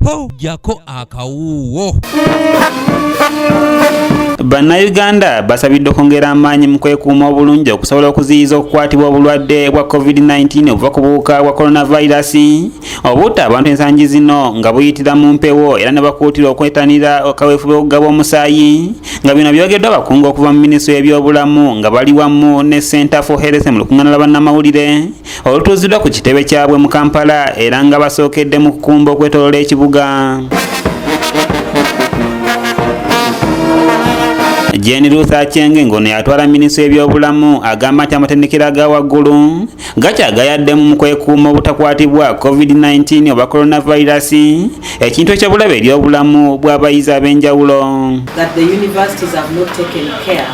Ho, jjako akawuuwo. Bannayuganda basabiddwa okwongera amaanyi mu kwekuuma obulungi okusobola okuziyiza okukwatibwa obulwadde bwa COVID-19 obuva ku buwuka bwa coronavirus obutta abantu ensangi zino nga buyitira mu mpewo, era ne bakuutirwa okwetanira kaweefube okugaba omusaayi, nga bino byogeddwa abakungu okuva mu minisitule y'ebyobulamu nga bali wamu ne Center for Health mu lukuŋŋaana lwa bannamawulire olutuuziddwa ku kitebe kyabwe mu Kampala, era nga basookedde mu kukumba okwetooloola ekibuga. Jane Ruth Aceng, ng'ono yatwala minisitule y'ebyobulamu, agamba nti amatendekero aga waggulu gakyagayaddemu mu kwekuuma obutakwatibwa COVID-19 oba coronavirus, ekintu ekyobulabe eri obulamu bw'abayizi ab'enjawulo. That the universities have not taken care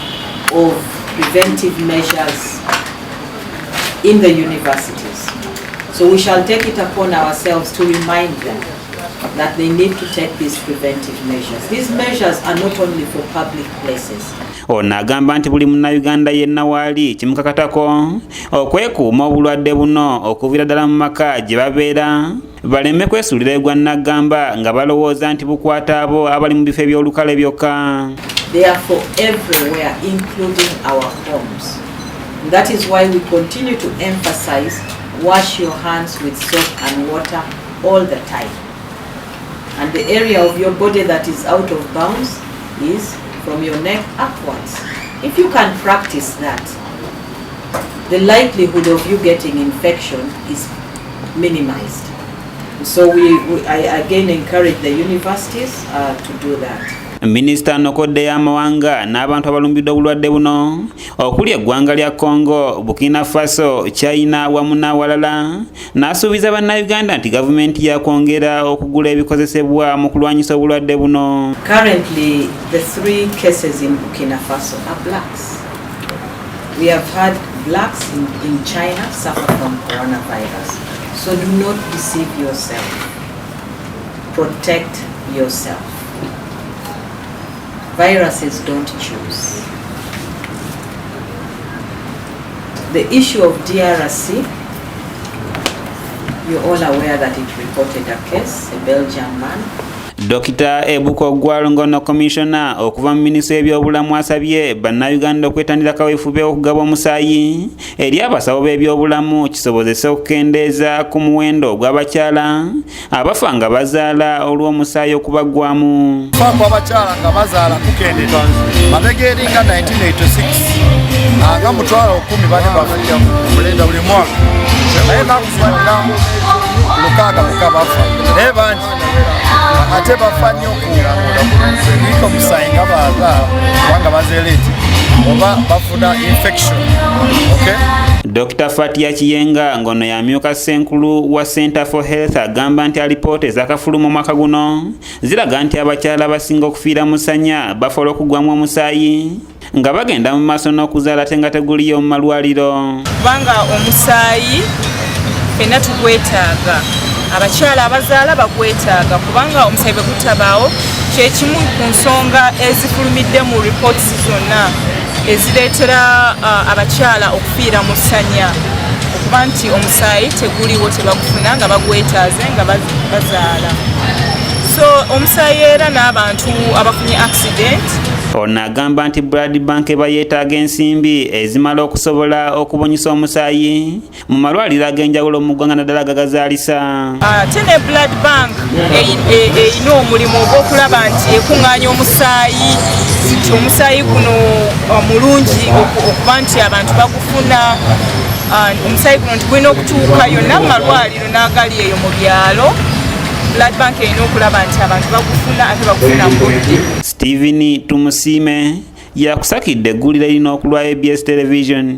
of preventive measures in the universities. So we shall take it upon ourselves to remind them that they need to take these preventive measures. These measures are not only for public places. Ono agamba nti buli munnayuganda yenna waali kimukakatako okwekuuma obulwadde buno okuviira ddala mu maka gye babeera, baleme kwesuulira egwa naggamba nga balowooza nti bukwata abo abali mu bifo eby'olukale byokka. They are for everywhere, including our homes. And that is why we continue to emphasize wash your hands with soap and water all the time. And the area of your body that is out of bounds is from your neck upwards. If you can practice that, the likelihood of you getting infection is minimized. So I again encourage the universities to do that. Minisita anokoddeyo amawanga n'abantu abalumbiddwa obulwadde buno okuli eggwanga lya Congo, Burkina Faso, China wamu n'awalala, n'asuubiza bannayuganda nti gavumenti yakwongera okugula ebikozesebwa mu kulwanyisa obulwadde buno. Currently, the three cases in Burkina Faso are blacks. We have had blacks in China suffer from coronavirus. So do not deceive yourself. Protect yourself. Viruses don't choose. The issue of DRC, you're all aware that it reported a case, a Belgian man. Dr Ebuka Ogwal, ng'ono komishona okuva mu minisitule y'ebyobulamu, asabye bannayuganda okwettanira kaweefube okugaba omusaayi eri abasawo b'ebyobulamu kisobozese okukendeeza ku muwendo ogw'abakyala abafa nga bazaala olw'omusaayi okubaggwamu. Okufa kw'abakyala nga bazaala kukendera. Mabega eri nga 1986 anga 100,000 bali bafa buli mwaka, naye ennaku zino nga 6 muka bafa, naye bangi ate bafa nnyo kuyiika omusaayi nga bazaala, kubanga bazeereeti oba bafuna infection, okay? Dr Fatia Kiyenga, ng'ono yamyuka ssenkulu wa Center for Health, agamba nti alipoota ezakafuluma omwaka guno ziraga nti abakyala abasinga okufiira mu ssanya bafa olw'okugwamu omusaayi nga bagenda mu maaso n'okuzaala ate nga teguliyo mu malwaliro. Kubanga omusaayi ffenna tugwetaaga, abakyala abazaala bagwetaaga, kubanga omusaayi bwe gutabaawo, kyekimu ku nsonga ezifulumidde mu reports zonna ezireetera abakyala okufiira mu ssanya, okuba nti omusaayi teguliwo, tebagufuna nga bagwetaaze nga bazaala. So omusaayi era n'abantu abafunye accident. Ono agamba nti blood bank eba yeetaaga ensimbi ezimala okusobola okubunyisa omusaayi mu malwaliro ag'enjawulo mu ggwanga, naddala agagazaalisa. Ate ne blood bank erina omulimu ogw'okulaba nti ekuŋŋaanya omusaayi, nti omusaayi guno mulungi okuba nti abantu bagufuna. Omusaayi guno nti gulina okutuuka yonna mu malwaliro n'agali eyo mu byalo. Blood bank erina okulaba nti abantu bagufuna, ate bagufuna mu budde. Stephen Tumusiime yakusakidde eggulire lino okulwa ABS Television.